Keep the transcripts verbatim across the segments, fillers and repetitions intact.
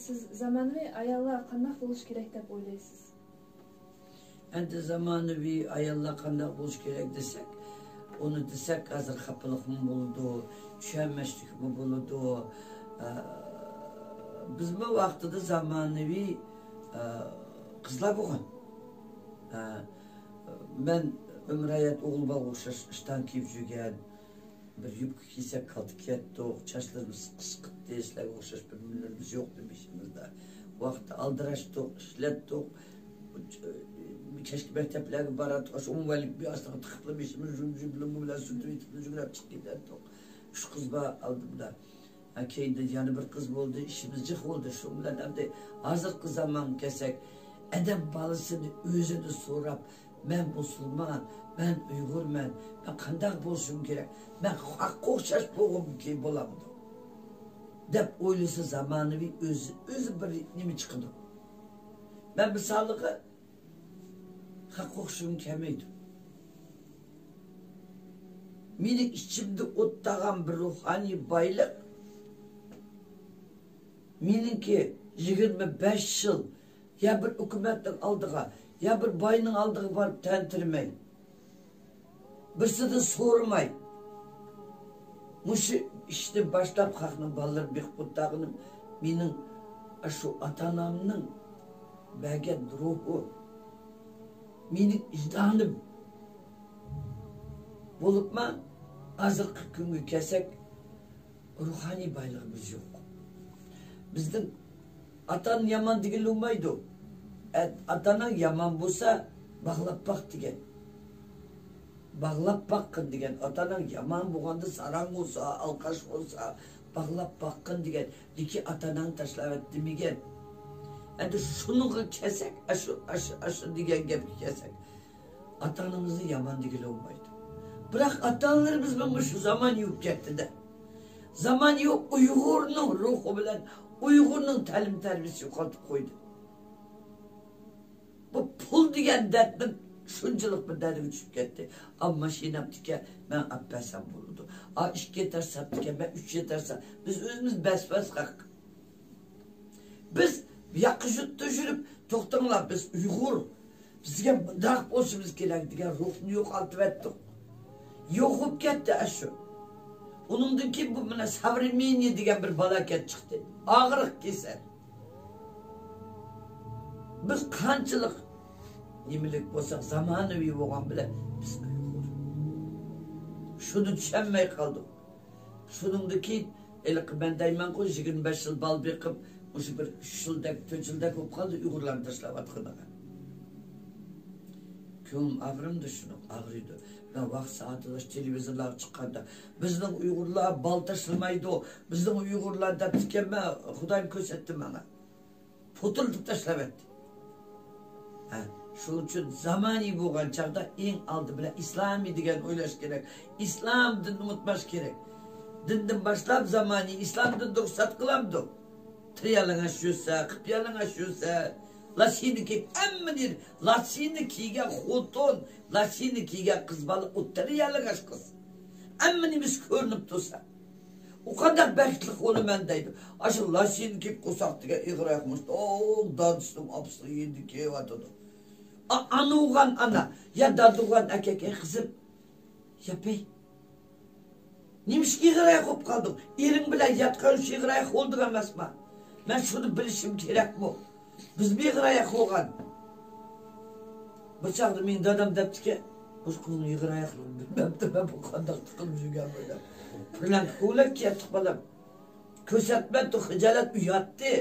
سىز زامانىۋى ئاياللار قانداق بولۇشى كېرەك دەپ ئويلايسىز؟ ئەمدى زامانىۋى ئاياللار قانداق بولۇشى كېرەك دېسەك، ئۇنى دېسەك، ھازىر خاپىلىقمۇ بولىدۇ، چۈشەنمەسلىكمۇ بولىدۇ. ئە، بىزمۇ ۋاقتىدا زامانىۋى، ئە، قىزلار بولغان. ئە، مەن ئۆمۈر ھايات ئوغۇل بالىغا ئوخشاش ئىشتان كىيىپ يۈرگەن. بىر يۇبكا كىيسەك كالتە كىيەتتۇق، چاچلىرىمىز قىسقىتتى، سىلەرگە ئوخشاش بىر نېمىلىرىمىز يوق ئىدى بېشىمىزدا. ۋاقىتتا ئالدىراشتۇق، ئىشلەتتۇق. كەچكى مەكتەپلەرگە باراتتۇق، ئاشۇ ئومۇۋەلىك بىر ئاستىغا تىقىپلا بېشىمىزنى جۇم-جۇم لوڭگا بىلەن سۈرتۈۋېتىپلا يۈگۈرۈپ چىقىپ كېتەتتۇق. ئۈچ قىز بار ئالدىمدا. ھە، كەينىدە يەنە بىر قىز بولدى، ئىشىمىز جىق بولدى. شۇ بىلەن ئەمدى ھازىرقى زامانغا كەلسەك، ئادەم بالىسىنى ئۆزىدىن سوراپ، مەن مۇسۇلمان، مەن ئۇيغۇرمەن، مەن قانداق بولۇشۇم كېرەك، مەن خەققە ئوخشاش بولغۇم كېلىپ بولامدۇ؟ دەپ ئويلىسا زامانىۋى ئۆزى، ئۆزى بىر نېمە چىقىدۇ. مەن مىسالىغا خەققە ئوخشىغۇم كەلمەيدۇ. مېنىڭ ئىچىمدە ئوتتاغان بىر روھانىي بايلىق، مېنىڭكى يىگىرمە بەش يىل يا بىر ھۆكۈمەتنىڭ ئالدىغا، يا بىر باينىڭ ئالدىغا بارىپ تەنتىرىمەي، بىرسىدىن سورىماي، مۇشۇ ئىشنى باشلاپ خەقنىڭ بالىلىرىنى بېقىپ ئولتۇرغىنىم مېنىڭ ئاشۇ ئاتا-ئانامنىڭ بەرگەن روھى، مېنىڭ ئىجدانىم. بولۇپمۇ ھازىرقى كۈنگە كەلسەك، روھانىي بايلىقىمىز يوق. بىزدىن ئاتا-ئانا يامان دېگىلى بولمايدۇ. ئە، ئاتا-ئاناڭ يامان بولسا، باغلاپ باق دېگەن. باغلاپ باققىن دېگەن. ئاتا-ئاناڭ يامان بولغاندا، ساراڭ بولسا، ئالقاش بولسا، باغلاپ باققىن دېگەن. لېكىن ئاتا-ئاناڭنى تاشلاۋەت دېمىگەن. ئەمدى شۇنىڭغا كەلسەك، ئاشۇ، ئاشۇ، ئاشۇ دېگەن گەپكە كەلسەك، ئاتا-ئانىمىزنى يامان دېگىلى بولمايدۇ. بىراق ئاتا-ئانىلىرىمىزمۇ مۇشۇ زامان يۇيۇپ كەتتى-دە. زامان يۇيۇپ ئۇيغۇرنىڭ روھى بىلەن ئۇيغۇرنىڭ تەلىم-تەربىيىسى يوقالتىپ قويدى. بۇ پۇل دېگەن دەردنىڭ شۇنچىلىك بىر دەردىگە چۈشۈپ كەتتى. ئا، ماشىنا ئاپتىكەن، مەن ئاپ بەرسەم بولىدۇ. ئا، ئىككى ئېتاژ ساپتىكەن، مەن ئۈچ ئېتاژ ساپ. بىز ئۆزىمىز بەس-بەس خەق. بىز ياقا يۇرتتا يۈرۈپ، توختاڭلار، بىز ئۇيغۇر، بىزگە مۇنداق بولۇشىمىز كېرەك دېگەن روھنى يوقالتىۋەتتۇق. يوق بولۇپ كەتتى ئاشۇ. ئۇنىڭدىن كېيىن بۇ مانا ساۋرېمېننىي دېگەن بىر بالاكەت چىقتى. ئاغرىق كېسەل. بىز قانچىلىق نېمىلىك بولساق، زامانىۋى بولغان بىلەن بىز ئۇيغۇر. شۇنى چۈشەنمەي قالدۇق. شۇنىڭدىن كېيىن ھېلىقى مەن دەيمەنغۇ، يىگىرمە بەش يىل بالا بېقىپ، مۇشۇ بىر ئۈچ يىلدەك، تۆت يىلدەك بولۇپ قالدى ئۇيغۇرلارنى تاشلاۋاتقىنىغا. كۆڭلۈم ئاغرىمدۇ شۇنىڭ، ئاغرىيدۇ. مەن ۋاقىت سائەتلەر تېلېۋىزورلارغا چىققاندا، بىزنىڭ ئۇيغۇرلار بالا تاشلىمايدۇ، بىزنىڭ ئۇيغۇرلار دەپتىكەنمەن، خۇدايىم كۆرسەتتى ماڭا. پۇتۇلدىپ تاشلاۋەتتى. ھە، شۇنىڭ ئۈچۈن زامانىي بولغان چاغدا ئەڭ ئالدى بىلەن ئىسلامىي دېگەن ئويلاش كېرەك. ئىسلام دىننى ئۇنتۇماش كېرەك. دىندىن باشلاپ زامانىي ئىسلام دىندا رۇخسەت قىلامدۇ؟ تىريالىڭاچ يۈرسە، قىپيالىڭاچ يۈرسە، لاشىنى كىيىپ، ھەممىنى، لاشىنى كىيگەن خوتۇن، لاشىنى كىيگەن قىز بالا، ئۇ تىريالىڭاچ قىز. ھەممە نېمىسى كۆرۈنۈپ تۇرسا. ئۇ قانداق بەختلىك بولىمەن دەيدۇ. ئاشۇ لاشىنى كىيىپ قورساق دېگەن ئېغىر ئاياق مۇشۇنداق دادىسىنىڭ ئاپىسىنىڭ يېنىدا كىيىۋاتىدۇ. ئا-، ئانا بولغان ئانا، يا دادا بولغان ئەركەك، ئەي قىزىم، ياپەي. نېمىشقا ئېغىر ئاياق بولۇپ قالدىڭ؟ ئېرىڭ بىلەن ياتقان ئۈچۈن ئېغىر ئاياق بولدۇڭ ئەمەسما؟ مەن شۇنى بىلىشىم كېرەكمۇ؟ بىزمۇ ئېغىر ئاياق بولغان. بىر چاغدا مېنىڭ دادام دەپتىكەن، بۇ قىزنىڭ ئېغىر ئاياقلىقىنى بىلمەپتىمەن، بۇ قانداق قىلىپ يۈرگەن بىلەن. پىرلەنكە كۆۋلەك كىيەتتۇق بالام. كۆرسەتمەپتۇ، خىجالەت ئۇياتتى.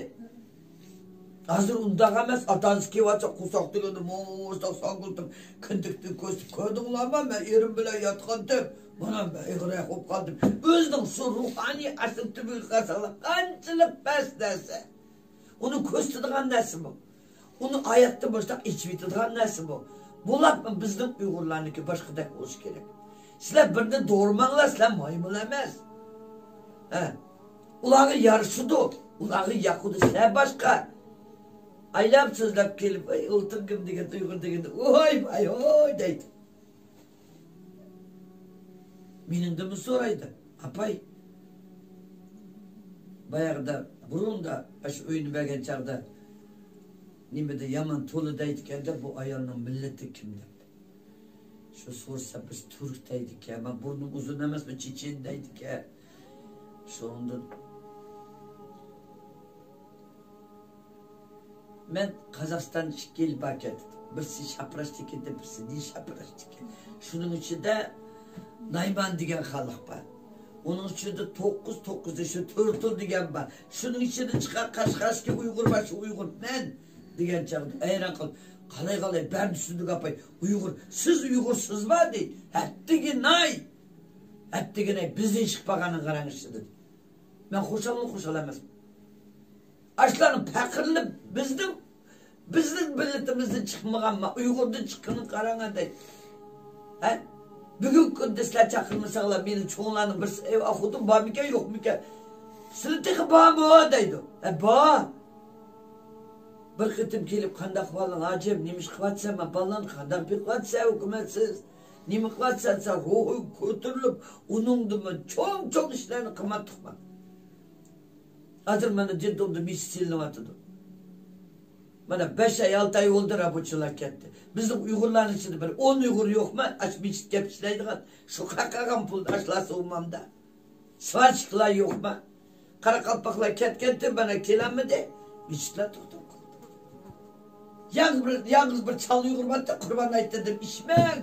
ھازىر ئۇنداق ئەمەس، ئاتا-ئانىسى كىيىۋالسا قورساق دېگەندە مۇشۇنداق ساڭگىلىتىپ كىندىكتىن كۆرسىتىپ، كۆردۈڭلارمۇ، مەن ئېرىم بىلەن ياتقانتىم، مانا مەن ئېغىر ئاياق بولۇپ قالدىم. ئۆزىنىڭ شۇ روھانىي ئەسلى تۈبىگە قارىساڭلار قانچىلىك پەس نەرسە. ئۇنى كۆرسىتىدىغان نەرسىمۇ؟ ئۇنى ھاياتتا مۇشۇنداق ئېچىۋېتىدىغان نەرسىمۇ؟ بولۇپمۇ بىزنىڭ ئۇيغۇرلارنىڭكى باشقىدەك بولۇشى كېرەك. سىلەر بىرنى دورىماڭلار، سىلەر مايمۇن ئەمەس. ھە. ئۇلارغا يارىشىدۇ، ئۇلارغا ياقىدۇ، سىلەر باشقا. ئايلاپ سۆزلەپ كېلىپ، ۋاي، ئولتۇرغىن دېگەن، ئۇيغۇر دېگەندە، ۋاي، ۋاي، ۋاي دەيدۇ. مېنىڭدىنمۇ سورايدۇ، ئاپاي، باياغىدا بۇرۇندا ئاشۇ ئۆينى بەرگەن چاغدا نېمىدە يامان تولا دەيدىكەندە، بۇ ئايالنىڭ مىللىتى كىم دەپ. شۇ سورىسا، بىز تۈرك دەيدىكەن، مەن بۇرنۇم ئۇزۇن ئەمەسمۇ، چېچەن دەيدىكەن. شۇنىڭدىن مەن قازاقىستان ئىككى يىل بار كەتتىم. بىرسى شاپراش تىكىدى، بىرسى دىن شاپراش تىكى. شۇنىڭ ئىچىدە نايمان دېگەن خەلق بار. ئۇنىڭ ئىچىدە توققۇز، توققۇز شۇ تۆرتۇل دېگەن بار. شۇنىڭ ئىچىدە چىققان قاشقاشكى ئۇيغۇر بار، شۇ ئۇيغۇر مەن دېگەن چاغدا ھەيران قالدىم. قالاي، قالاي، بەرنى سۈزدۈك ئاپاي. ئۇيغۇر، سىز ئۇيغۇرسىزما دەي. ھەتتىگە ناي. ھەتتىگە ناي، بىزدىن چىقىپ قالغاننى قاراڭ ئىشتە دېدى. مەن خۇشالمۇ خۇشال ئەمەسمەن. ئاشۇلارنىڭ پەخىرلىنىپ، بىزنىڭ، بىزنىڭ مىللىتىمىزدىن چىقمىغانما، ئۇيغۇردىن چىققىنىنى قاراڭ دەي. ھە؟ بۈگۈنكى كۈندە سىلەر چاقىرمىساڭلار، مېنىڭ چوڭلارنىڭ بىرسى، ئەي، ئاخۇندۇم بارمىكەن، يوقمىكەن؟ سىلەر تېخى بارمۇ؟ دەيدۇ. ھە، بار. بىر قېتىم كېلىپ، قانداق ئەھۋالىڭ، ھاجىم؟ نېمە ئىش قىلىۋاتىسەن؟ مانا بالىلارنى قانداق بېقىۋاتىسەن، ھۆكۈمەتسىز؟ نېمە قىلىۋاتىسەن سەن؟ روھىڭ كۆتۈرۈلۈپ، ئۇنىڭدىنمۇ چوڭ-چوڭ ئىشلارنى قىلماتتۇقما؟ ھازىر مانا دېنتومدا مىچىت سېلىنىۋاتىدۇ. مانا بەش ئاي، ئالتە ئاي بولدى، رابوچىلار كەتتى. بىزنىڭ ئۇيغۇرلارنىڭ ئىچىدە بىر ئون ئۇيغۇر يوقما؟ ئاشۇ مىچىتكە ئىشلەيدىغان، شۇ قاقاغان پۇلنى ئاشلارسا ئۇمامدا. سۋارشىكلار يوقما؟ قاراقالپاقلار كەتكەنتى، مانا كېلەلمىدى. مىچىتلار توختاپ قالدى. يالغۇز بىر، يالغۇز بىر چالا ئۇيغۇر بارتى، قۇربان ھېيتتا دەپ ئىچمەڭ.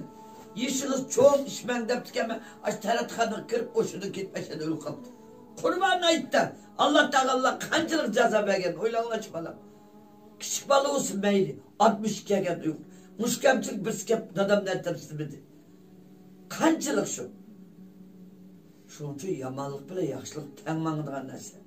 يېشىڭىز چوڭ، ئىچمەڭ دەپتىكەنمەن. ئاشۇ تەرەتخانىغا كىرىپ، ئوشۇدا كېتىپ، ئاشۇدا ئۆلۈپ قاپتۇ. قۇربان ھېيتتا ئاللا تائالا قانچىلىك جازا بەرگەن، ئويلاڭلارچۇ بالام. كىچىك بالا بولسۇن مەيلى، ئاتمىش كەلگەن ئۇيغۇر. مۇشۇ كەمچىلىك بىرسى كەپ دادامنى ئەتتىرسىمىدى. قانچىلىق شۇ. شۇنىڭ ئۈچۈن يامانلىق بىلەن ياخشىلىق تەڭ ماڭىدىغان نەرسە.